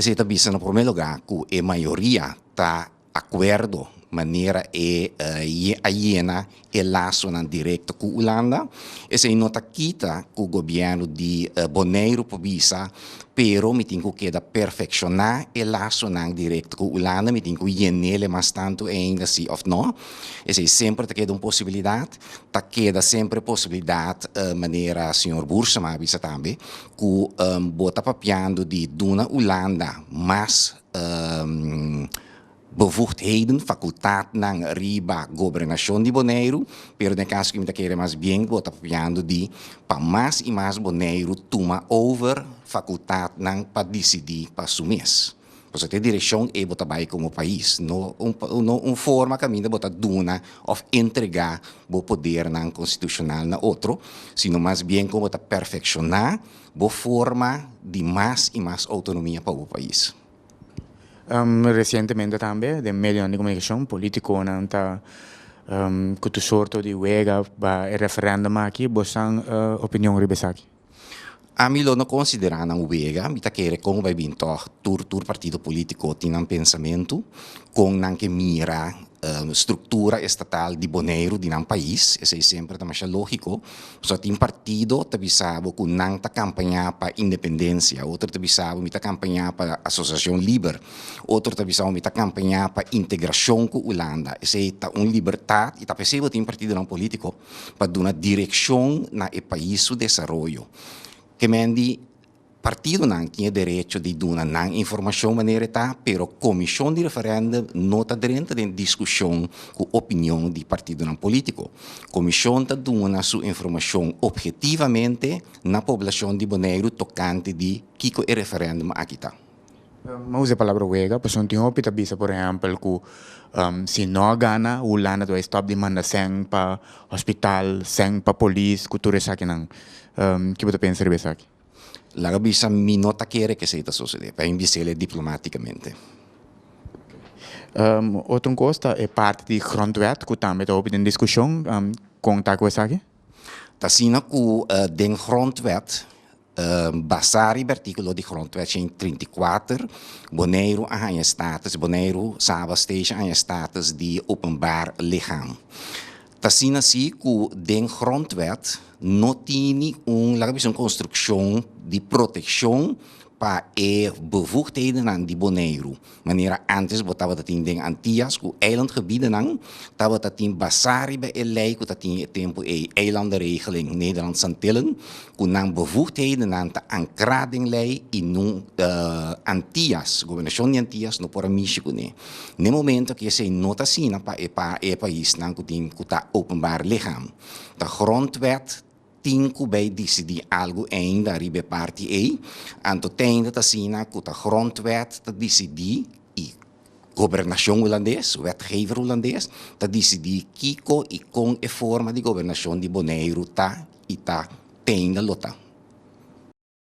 Esei ta bisa na promé lugá ku e mayoria ta akuerdo manera e a yena e lasonan direkto ku Hulanda. Esei no ta kita ku gobièrnu di Boneiru por bisa, pero mi tin ku keda perfekshoná e lasonan direkto ku Hulanda, mi tin ku yen'el mas tantu ainda si òf no. Esei semper ta keda un posibilidat. Ta keda semper e posibilidat manera señor Boersema a bisa tambe ku bo ta papiando di duna Hulanda mas bevoegdheden, fakultatnan riba gobernashon di Boneiru, pero den e kaso aki mi ta kere mas bien bo ta papiando di pa mas i mas Boneiru tuma over fakultatnan pa disidí pa su mes. Pasobra ta e direkshon ei bo ta bai komo pais, no un no un forma kaminda bo ta duna òf entregá bo podernan konstitushonal na otro, sino mas bien kon bo ta perfekshoná bo forma di mas i mas outonomia pa bo pais. Resientemente tambe den medionan di komunikashon politikonan ta ku tur sorto di wega pa e referendum aki. Bo san opinion riba esaki? Ami lo no konsiderá nan wega, mi ta kere kon bai bin tòg tur tur partido polítiko tin nan pensamentu kon nan ke mira struktura estatal di Boneiru di nan pais, esei semper ta masha lógiko. Pasobra tin partido ta bisa bo ku nan ta kampañá pa independensia, otro ta bisa bo mi ta kampañá pa asosiashon liber, otro ta bisa bo mi ta kampañá pa integrashon ku Hulanda. Esei ta un libertat i ta p'esei bo tin partidonan polítiko pa duna direkshon na e pais su desaroyo. Ke men di Partidonan tin e derecho di duna nan informashon manera e ta, pero komishon di referèndum no ta drenta den diskushon ku opinion di partidonan polítiko. Komishon ta duna su informashon ophetivamente na poblashon di Boneiru tokante di kiko e referèndum aki ta. Mi a usa e palabra wega pasobra tin hopi ta bisa por ehèmpel ku si no a gana Hulanda ta bai stòp di manda sèn pa hospital, sèn pa polis ku tur esakinan. Ki bo ta pensa riba esaki? Laga bisa mi no ta kere ke esei ta sosodé, pa mi bis'el diplomátikamente. Otro un kos ta e parti di grondwet ku tambe ta hopi den diskushon, kon ta ku esaki? Ta asina ku den grondwet, basá riba artíkulo di grondwet 134, Boneiru a haña status, Boneiru, Saba Station a haña status di openbaar lichaam. Ta asina si ku den grondwet no tini un, laga bisa un konstrukshon di protekshon pa e bevoegdhedennan di Boneiru, manera antes bo tabata tin den Antias ku eilandgebiedennan tabata tin basá riba e lei ku ta tin e tempu ei, Eilandenregeling Nederlandse Antillen, ku nan bevoegdhedennan ta ankrá den lei i nun Antias, gobernashon di Antias no por a mishi kuné. N'e momento ku esei no ta asina pa e pa e paisnan ku tin ku ta openbaar lichaam. Ta grondwet tin ku bay disidí algu ainda riba e parti ei, anto te ainda ta asina ku ta grondwet ta disidí i gobernashon hulandes, wetgever hulandes, ta disidí kiko i kon e forma di gobernashon di Boneiru ta i ta te ainda lo ta.